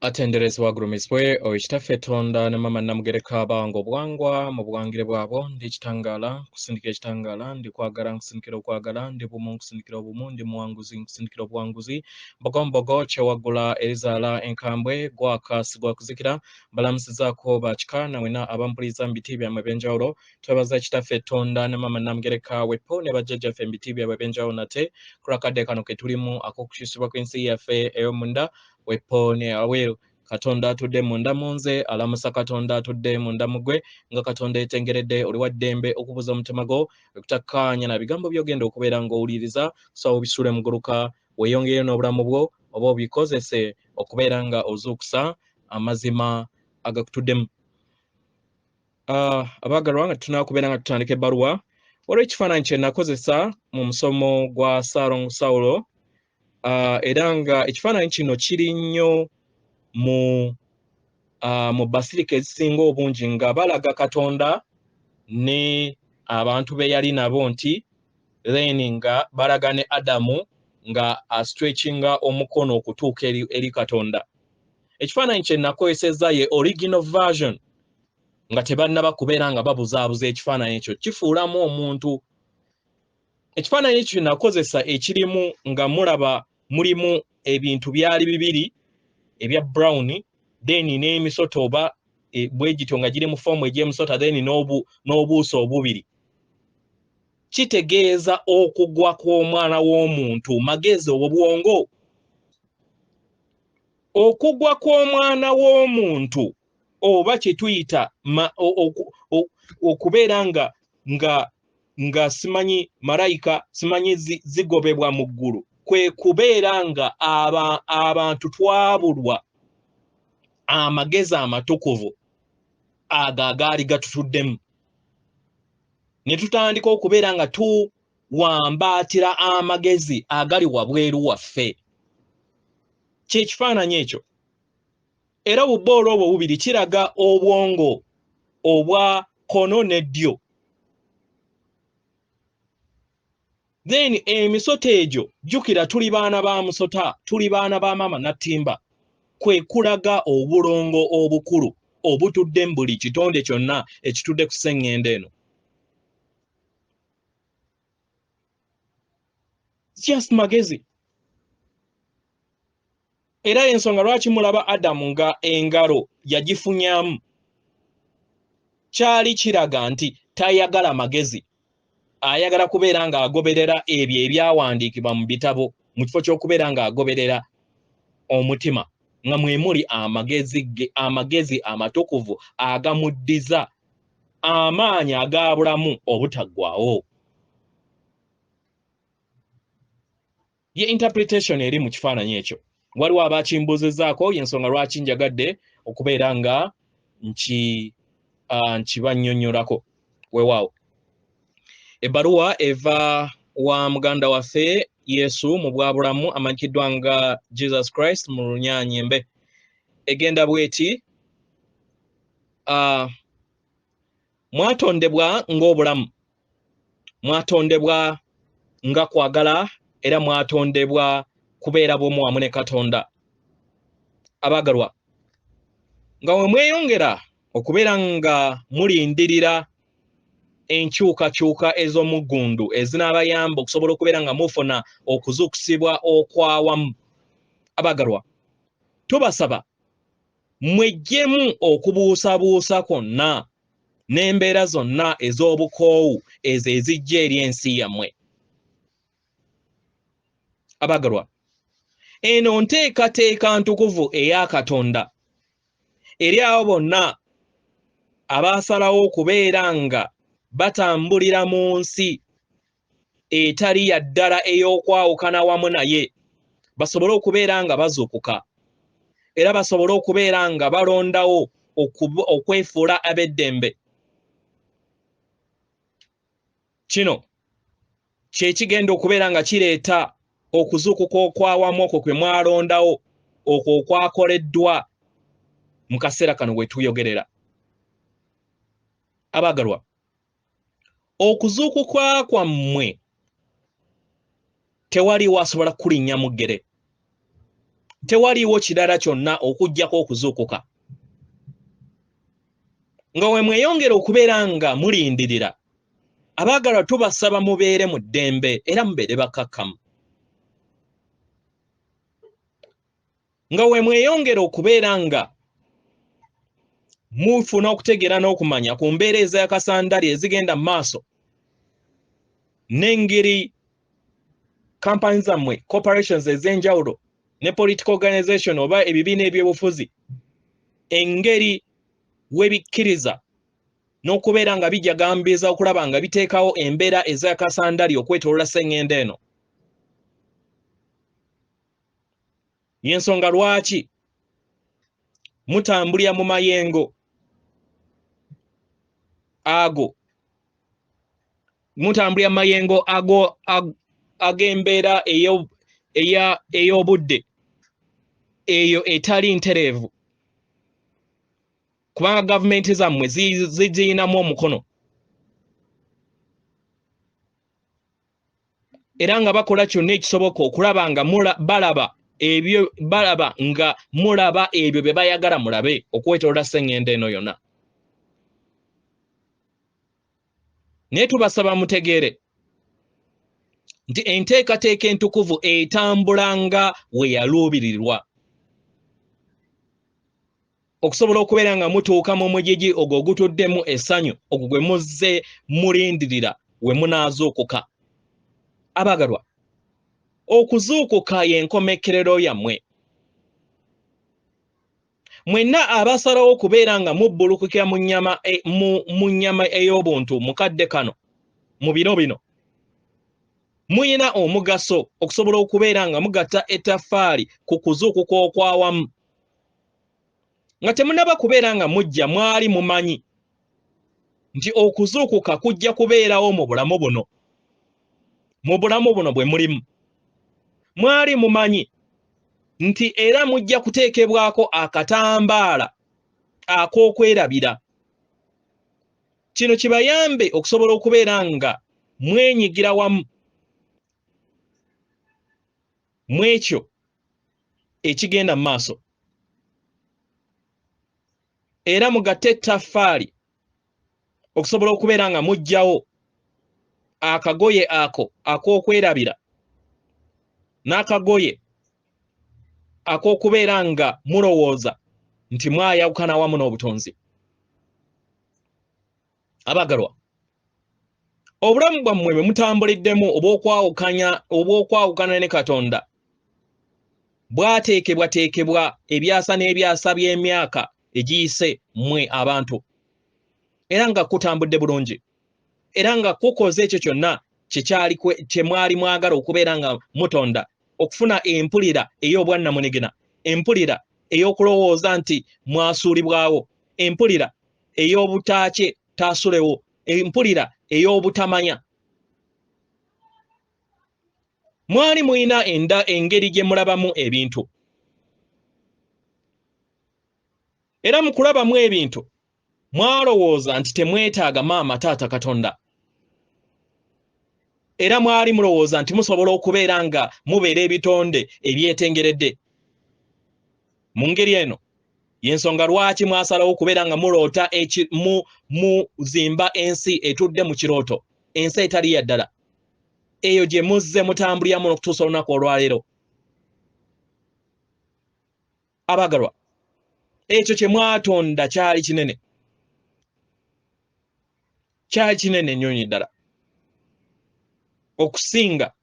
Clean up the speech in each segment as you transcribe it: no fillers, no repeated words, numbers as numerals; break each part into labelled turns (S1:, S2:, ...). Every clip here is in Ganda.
S1: Atenderezebwa agulumizibwe oyo Kitaffe Tonda ne Maama Namugereka abawanga obuwangwa mu buwangire bwabwo. Ndi kitangaala nkusindikira ekitangaala, ndi kwagala nkusindikira okwagala, ndi bumu nkusindikira obumu, ndi muwanguzi nkusindikira obuwanguzi. Mbogo mbogo kyewaggula erizaala enkambwe, gwaka sigwa kuzikira. Mbalamusizaako bakika na mwena abampuliriza mu biti byammwe eby'enjawulo. Twebaza Kitaffe Tonda ne Maama Namugereka wepo ne bajjajjaffe mu biti byabwe eby'enjawulo nate ku lwakadde kano ke tulimu ak'okukyusibwa kw'ensi yaffe ey'omunda wepo ne aweeru. Katonda atudde munda mu nze alamusa Katonda atudde munda mu gwe. Nga Katonda etengeredde oli wa ddembe okubuza omutima gwo ekutakkaanya na bigambo by'ogenda okubeera ng'owuliriza. Kusaba obisuule muguluka weeyongereyo n'obulamu bwo oba obikozese okubeera nga ozuukusa amazima agakutuddemu. Abaagalwa, nga tunakubeera nga tutandika ebbaluwa, waliwo ekifaananyi kye nakozesa mu musomo gwa Ssaalongo Sawulo, era nga ekifaananyi kino kiri nnyo mu basirika ezisinga obungi, nga balaga Katonda ne abantu be yali nabo, nti then nga balaga ne Adamu nga astretchinga omukono okutuuka eri Katonda. Ekifaananyi kye nakozesezza ye original version, nga tebannaba kubeera nga babuzaabuza ekifaananyi ekyo kifuulamu omuntu. Ekifaananyi ekyo nakozesa ekirimu nga mulaba mulimu ebintu byali bibiri ebya brown, then n'emisota oba bwe gityo nga giri mu foomu egy'emisota, then n'obuuso obubiri. Kitegeeza okugwa kw'omwana w'omuntu, magezi, obwongo. Okugwa kw'omwana w'omuntu oba kye tuyita okubeera nga simanyi malayika simanyi zigobebwa mu ggulu, kwe kubeera nga abantu twabulwa amagezi amatukuvu ago agaali gatutuddemu, ne tutandika okubeera nga tuwambaatira amagezi agali wabweru waffe. Kyekifaananyi ekyo. Era obuboolo obwo bubiri kiraga obwongo obwa kkono ne ddyo. Then emisota egyo, jjukira tuli baana ba musota, tuli baana ba maama Nattimba, kwe kulaga obulongo obukulu obutudde mu buli kitonde kyonna ekitudde ku sseŋŋendo eno. Just magezi. Era ensonga lwaki mulaba Adamu nga engalo yagifunyamu, kyali kiraga nti tayagala magezi, ayagala kubeera ng'agoberera ebyo ebyawandiikibwa mu bitabo mu kifo ky'okubeera ng'agoberera omutima, nga mwe muli amagezi amatukuvu agamuddiza amaanyi aga bulamu obutaggwaawo. Ye interpretation eri mu kifaananyi ekyo. Waliwo abakimbuuzizzaako, y'ensonga lwaki njagadde okubeera nga nkibannyonnyolako. Weewaawo ebbaluwa eva wa muganda waffe Yesu mu bwabulamu amanyikiddwa nga Jesus Christ mu Lunyanyembe, egenda bweti: mwatondebwa ng'obulamu, mwatondebwa nga kwagala, era mwatondebwa kubeera bwomu wamu ne Katonda. Abaagalwa, nga we mweyongera okubeera nga mulindirira enkyukakyuka ez'omuggundu ezinaabayamba okusobola okubeera nga mufuna okuzuukusibwa okwawamu, abaagalwa, tubasaba mweggyemu okubuusabuusa kwonna n'embeera zonna ez'obukoowu ezo ezijja eri ensi yammwe. Abagalwa, eno nteekateeka ntukuvu eya Katonda eri abo bonna abaasalawo okubeera nga batambulira mu nsi etali ya ddala ey'okwawukana wamu naye, basobole okubeera nga bazuukuka era basobole okubeera nga balondawo okwefuula ab'eddembe. Kino kye kigenda okubeera nga kireeta okuzuukuka okwawamu okwo kwe mwalondawo, okwo okwakoleddwa mu kaseera kano we tuyogerera. Abaagalwa, okuzuukuka kwammwe tewaliwo asobola kulinnya mu ggere. Tewaliiwo kirala kyonna okuggyako okuzuukuka. Nga we mweyongera okubeera nga mulindirira, abaagalwa tubasaba mubeere mu ddembe era mubeere bakkakkamu. Nga we mweyongera okubeera nga mufuna okutegeera n'okumanya ku mbeera ez'akasandali ezigenda mu maaso n'engeri kampani zammwe, corporations ez'enjawulo ne political organization oba ebibiina ebyobufuzi, engeri we bikkiriza n'okubeera nga bijagambiza okulaba nga biteekawo embeera ez'akasandali okwetoolola sseŋŋendo eno. Y'ensonga lwaki mutambulira mu mayengo ago, mutambulira mu mayengo ago ag'embeera ey'obudde eyo etali ntereevu, kubanga gavumenti zammwe zigiyinamu omukono era nga bakola kyonna ekisoboka okulaba nga balaba ebyo, balaba nga mulaba ebyo bye bayagala mulabe okwetoolola sseŋŋendo eno yonna. Naye tubasaba mutegeere nti enteekateeka entukuvu etambula nga we yaluubirirwa okusobola okubeera nga mutuuka mu mugigi ogwo ogutuddemu essanyu ogwo gwe muzze mulindirira we munaazuukuka. Abaagalwa, okuzuukuka y'enkomekkerero yammwe. Mwenna abasalawo okubeera nga mubbulukukira mu nnyama e, mu, mu nnyama ey'obuntu mu kadde kano, mu biro bino, muyina omugaso okusobola okubeera nga mugatta ettaffaali ku kuzuukuka okw'awamu. Nga temunaba kubeera nga mujja, mwali mumanyi nti okuzuukuka kujja kubeerawo mu bulamu buno, mu bulamu buno bwe mulimu. Mwali mumanyi nti era mujja kuteekebwako akatambaala ak'okwerabira. Kino kibayambe okusobola okubeera nga mwenyigira wamu mu ekyo ekigenda mu maaso, era mugatte ettaffaali okusobola okubeera nga muggyawo akagoye ako ak'okwerabira n'akagoye ak'okubeera nga mulowooza nti mwayawukana wamu n'obutonzi. Abagalwa, obulamu bwammwe bwe mutambuliddemu obw'okwawukana ne Katonda bwateekebwateekebwa ebyasa n'ebyasa by'emyaka egiyise mmwe abantu, era nga kutambudde bulungi, era nga kukoze ekyo kyonna kye mwali mwagala okubeera nga mutonda, okufuna empulira ey'obwannamunigina, empulira ey'okulowooza nti mwasuulibwawo, empulira ey'obutaakye taasulewo, empulira ey'obutamanya. Mwali mulina enda engeri gye mulabamu ebintu, era mu kulabamu ebintu mwalowooza nti temwetaaga maama taata Katonda, era mwali mulowooza nti musobola okubeera nga mubeera ebitonde ebyetengeredde. Mu ngeri eno y'ensonga lwaki mwasalawo okubeera nga muloota muzimba ensi etudde mu kirooto, ensi etali ya ddala, eyo gye muzze mutambuliramu n'okutuusa olunaku olwaleero. Abagalwa, ekyo kye mwatonda kyali kinene, kyali kinene nnyo ddala okusinga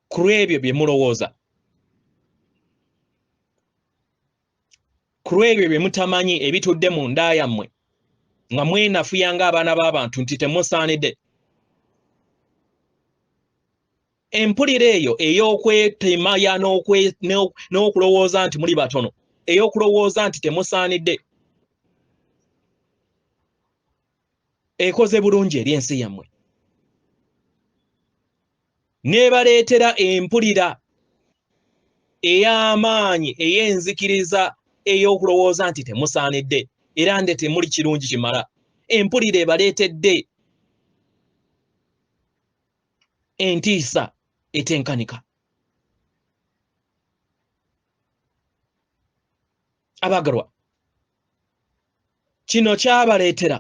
S1: ku lw'ebyo bye mulowooza, ku lw'ebyo bye mutamanyi ebitudde mu nda yammwe, nga mwenafuya ng'abaana b'abantu nti temusaanidde. Empulira eyo ey'okwetemaya n'okulowooza nti muli batono, ey'okulowooza nti temusaanidde, ekoze bulungi eri ensi yammwe, n'ebaleetera empulira ey'amaanyi ey'enzikiriza ey'okulowooza nti temusaanidde era nde temuli kirungi kimala. Empulira ebaleetedde entiisa etenkanika. Abagalwa, kino kyabaleetera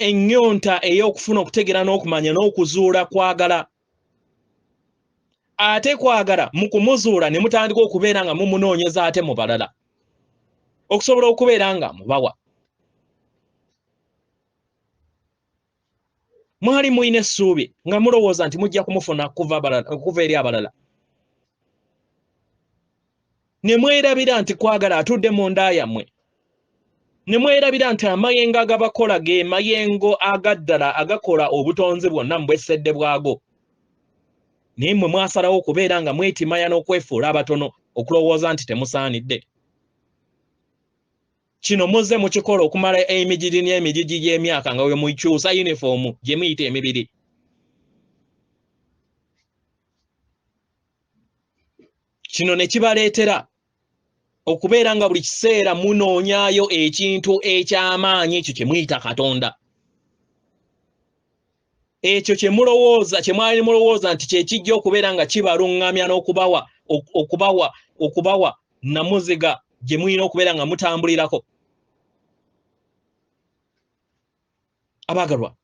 S1: ennyonta ey'okufuna okutegeera n'okumanya n'okuzuula kwagala. Ate kwagala mu kumuzuula ne mutandika okubeera nga mumunoonyeza ate mu balala, okusobola okubeera nga mubawa. Mwali mulina essuubi nga mulowooza nti mujja kumufuna kuva eri abalala. Ne mwerabira nti kwagala atudde mu nda yammwe. Ne mwerabira nti amayengo agabakola ge mayengo agaddala agakola obutonzi bwonna mu bwessedde bwago. Naye mmwe mwasalawo okubeera nga mwetimaya n'okwefuula abatono okulowooza nti temusaanidde. Kino muzze mukikola okumala emigigi n'emigigi gy'emyaka nga we mukyusa yunifoomu gye muyita emibiri. Kino ne kibaleetera okubeera nga buli kiseera munoonyaayo ekintu eky'amaanyi ekyo kye muyita Katonda. Ekyo kye mulowooza, kye mwali mulowooza nti kye kijja okubeera nga kibaluŋŋamya n'okubawa okubawa okubawa namuziga gye mulina okubeera nga mutambulirako. Abaagalwa,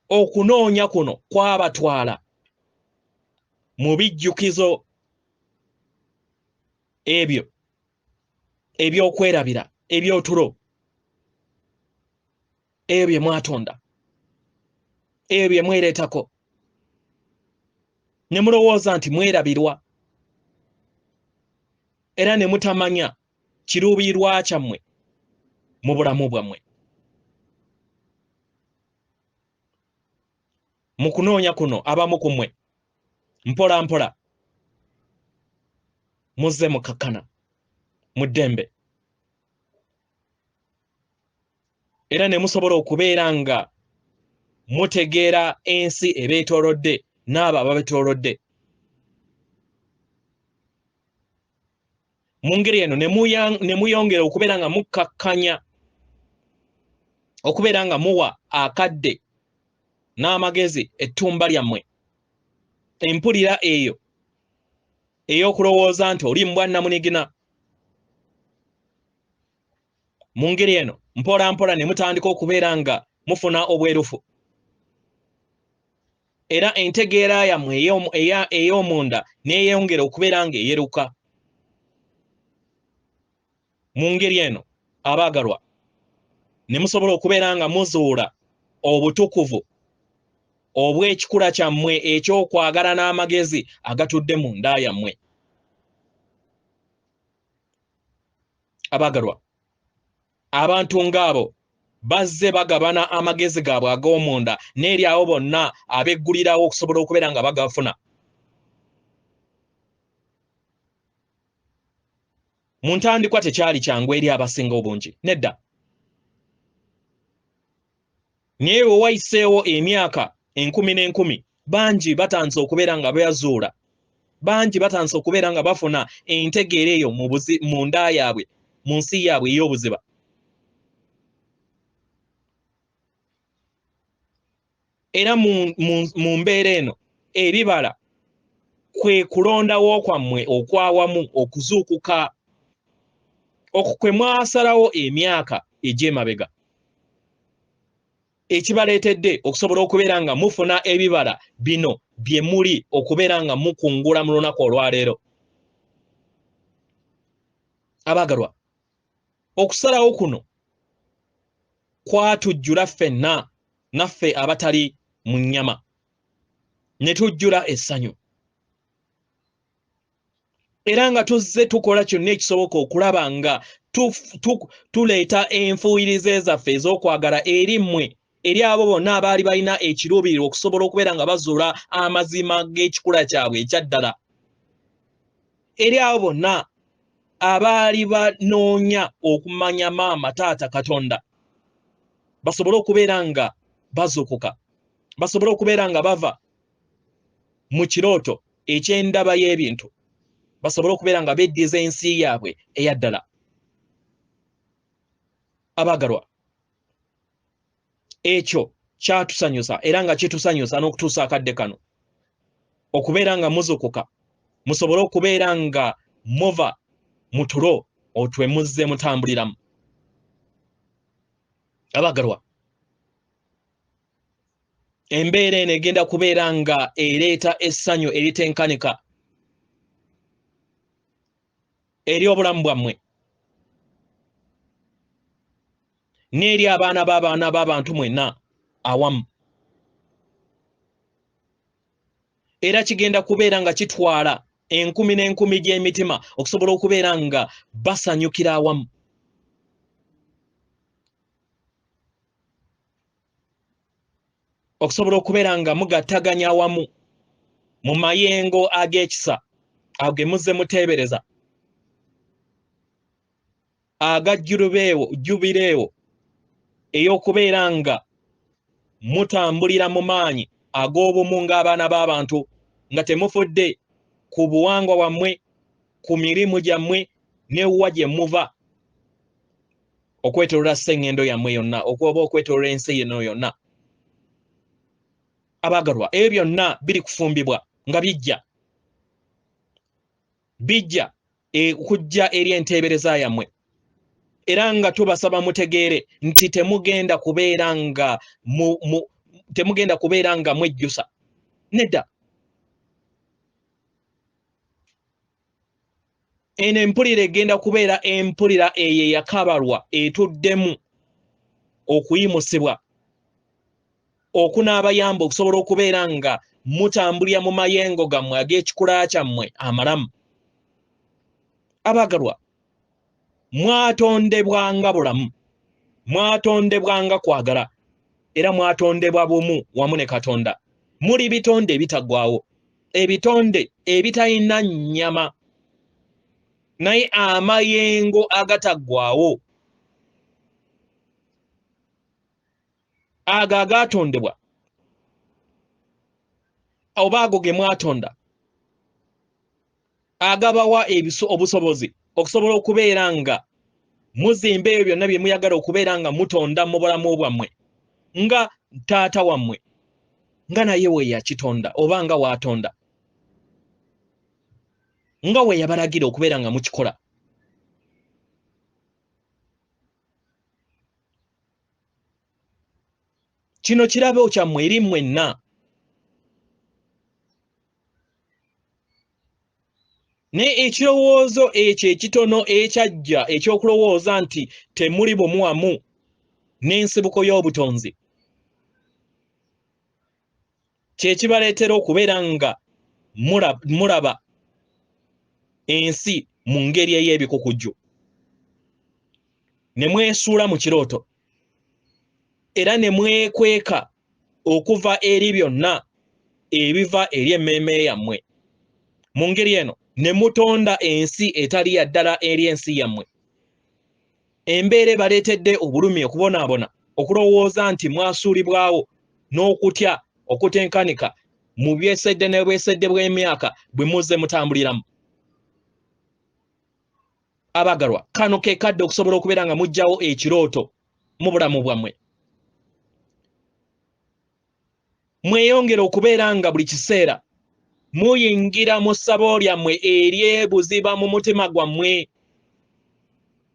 S1: okunoonya kuno kwabatwala mu bijjukizo ebyo eby'okwerabira, eby'otulo, ebyo bye mwatonda, ebyo bye mwereetako, ne mulowooza nti mwerabirwa era ne mutamanya kiruubirirwa kyammwe mu bulamu bwammwe. Mu kunoonya kuno abamu ku mmwe mpola mpola muzze mukakkana mu ddembe era ne musobola okubeera nga mutegeera ensi ebeetoolodde n'abo ababeetoolodde. Mu ngeri eno ne muyongera okubeera nga mukkakkanya, okubeera nga muwa akadde n'amagezi ettumba lyammwe, empulira eyo ey'okulowooza nti oli mbwa nnamunigina. Mu ngeri eno mpola mpola ne mutandika okubeera nga mufuna obwerufu, era entegeera yammwe ey'omunda n'eyongera okubeera nga eyeruka. Mu ngeri eno abaagalwa ne musobola okubeera nga muzuula obutukuvu obw'ekikula kyammwe eky'okwagala n'amagezi agatudde mu nda yammwe. Abaagalwa, abantu ng'abo bazze bagabana amagezi gaabwe ag'omunda n'eri abo bonna abeggulirawo okusobola okubeera nga bagafuna. Mu ntandikwa tekyali kyangu eri abasinga obungi, nedda. Naye we wayiseewo emyaka enkumi n'enkumi, bangi batandise okubeera nga bazuula, bangi batandise okubeera nga bafuna entegeera eyo mu nda yaabwe, mu nsi yaabwe ey'obuziba. Era mu mbeera eno ebibala kwe kulondawo kwammwe okwawamu okuzuukuka okwo kwe mwasalawo emyaka egy'emabega, ekibaleetedde okusobola okubeera nga mufuna ebibala bino bye muli okubeera nga mukungula mu lunaku olwaleero. Abaagalwa, okusalawo kuno kwatujjula ffenna naffe abatali mu nnyama, ne tujjula essanyu, era nga tuzze tukola kyonna ekisoboka okulaba nga tuleeta enfuuyirize zaffe ez'okwagala eri mmwe, eri abo bonna abaali balina ekiruubirirwa okusobola okubeera nga bazuula amazima g'ekikula kyabwe ekya ddala, eri abo bonna abaali banoonya okumanya maama taata Katonda, basobole okubeera nga bazuukuka, basobole okubeera nga bava mu kirooto eky'endaba y'ebintu, basobole okubeera nga beddiza ensi yaabwe eya ddala. Abaagalwa, ekyo kyatusanyusa era nga kitusanyusa n'okutuusa akadde kano, okubeera nga muzukuka musobole okubeera nga muva mu tulo otwe muzze mutambuliramu. Abagalwa, embeera eno egenda kubeera nga ereeta essanyu eritenkanika eri obulamu bwammwe n'eri abaana b'abaana b'abantu mwenna awamu. Era kigenda kubeera nga kitwala enkumi n'enkumi gy'emitima okusobola okubeera nga basanyukira awamu. Okusobola okubeera nga mugattaganya awamu mu mayengo ag'ekisa ago ge muzze muteebereza aga jubireewo ey'okubeera nga mutambulira mu maanyi ag'obumu ng'abaana b'abantu, nga temufudde ku buwangwa bwammwe, ku mirimu gyammwe n'ewwa gye muva okwetooloola ssengendo yammwe yonna, oba okwetooloola ensi yeno yonna. Abaagalwa, ebyo byonna biri kufumbibwa nga bijja okujja eri enteebereza yammwe. Era nga tubasaba mutegeere nti temugenda kubeera nga temugenda kubeera nga mwejjusa. Nedda. Eno empulira egenda kubeera empulira eyo eyakabalwa etuddemu okuyimusibwa okunaabayamba okusobola okubeera nga mutambulira mu mayengo gammwe ag'ekikula kyammwe amalamu. Abaagalwa, mwatondebwanga bulamu, mwatondebwanga kwagala, era mwatondebwa bumu wamu ne Katonda. Muli bitonde ebitaggwaawo, ebitonde ebitalina nnyama, naye amayengo agataggwaawo ago agaatondebwa oba ago ge mwatonda agabawa obusobozi okusobola okubeera nga muzimba ebyo byonna bye muyagala okubeera nga mutonda mu bulamu bwammwe nga taata wammwe nga naye we yakitonda oba nga waatonda nga we yabalagira okubeera nga mukikola. Kino kirabo kyammwe eri mwenna. Naye ekirowoozo ekyo ekitono ekyajja eky'okulowooza nti temuli bumu wamu n'ensibuko y'obutonzi kye kibaleetera okubeera nga mulaba ensi mu ngeri ey'ebikukujju ne mwesuula mu kirooto era ne mwekweka okuva eri byonna ebiva eri emmeeme yammwe. Mu ngeri eno ne mutonda ensi etali ya ddala eri ensi yammwe. Embeera ebaleetedde obulumi, okubonaabona, okulowooza nti mwasuulibwawo n'okutya okutenkanika mu byesedde n'obwesedde bw'emyaka bwe muzze mutambuliramu. Abagalwa, kano ke kadde okusobola okubeera nga muggyawo ekirooto mu bulamu bwammwe. Mweyongere okubeera nga buli kiseera muyingira mu ssabo lyammwe eryebuziba mu mutima gwammwe,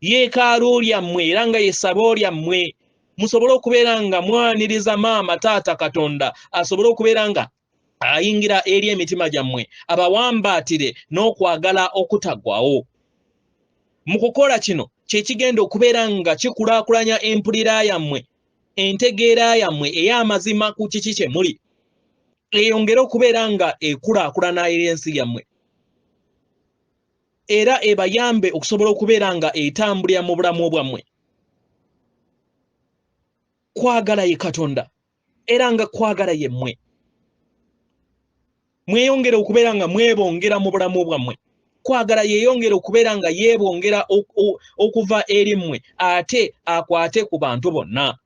S1: yeekaalu lyammwe era nga ye ssabo lyammwe, musobole okubeera nga mwaniriza maama taata Katonda asobole okubeera nga ayingira eri emitima gyammwe abawambaatire n'okwagala okutaggwawo. Mu kukola kino kye kigenda okubeera nga kikulaakulanya empulira yammwe, entegeera yammwe ey'amazima ku kiki kye muli, eyongere okubeera nga ekulaakulana eri ensi yammwe, era ebayambe okusobola okubeera nga etambulira mu bulamu bwammwe. Kwagala ye Katonda era nga kwagala ye mmwe. Mweyongere okubeera nga mwebongera mu bulamu bwammwe. Kwagala yeeyongere okubeera nga yeebongera okuva eri mmwe ate akwate ku bantu bonna.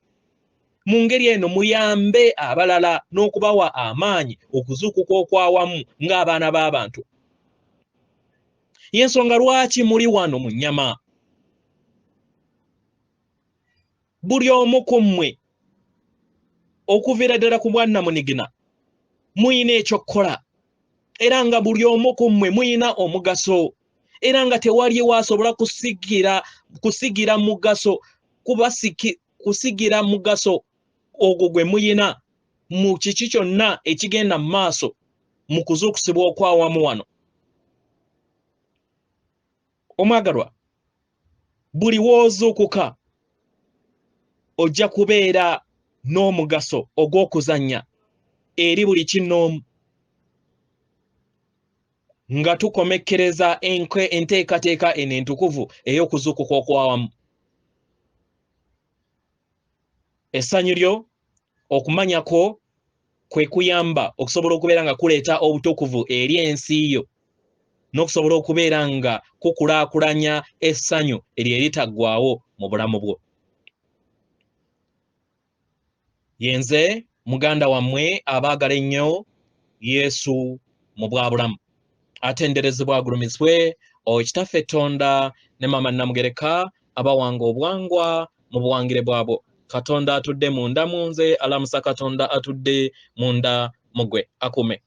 S1: Mu ngeri eno muyambe abalala n'okubawa amaanyi okuzuukuka okw'awamu ng'abaana b'abantu. Y'ensonga lwaki muli wano mu nnyama. Buli omu ku mmwe okuviira ddala ku bwannamunigina muyina eky'okukola, era nga buli omu ku mmwe muyina omugaso, Era nga tewaliwo asobola kusigira mugaso kusigira mugaso ogwo gwe muyina mu kiki kyonna ekigenda mu maaso mu kuzuukusibwa okwawamu wano. Omwagalwa, buli w'ozuukuka ojja kubeera n'omugaso ogw'okuzannya eri buli kinnoomu, nga tukomekkereza enteekateeka eno entukuvu ey'okuzuukuka okwawamu. Essanyu lyo, okumanya kwo kwe kuyamba okusobola okubeera nga kuleeta obutukuvu eri ensi yo, n'okusobola okubeera nga kukulaakulanya essanyu eryo eritaggwaawo mu bulamu bwo. Yenze muganda wammwe abaagala ennyo Yesu mu bwabulamu. Atenderezebwa agulumizibwe oyo Kitaffe Tonda ne Maama Namugereka abawanga obwangwa mu buwangire bwabwo. Katonda atudde munda mu nze alamusa Katonda atudde munda mu gwe. Akume.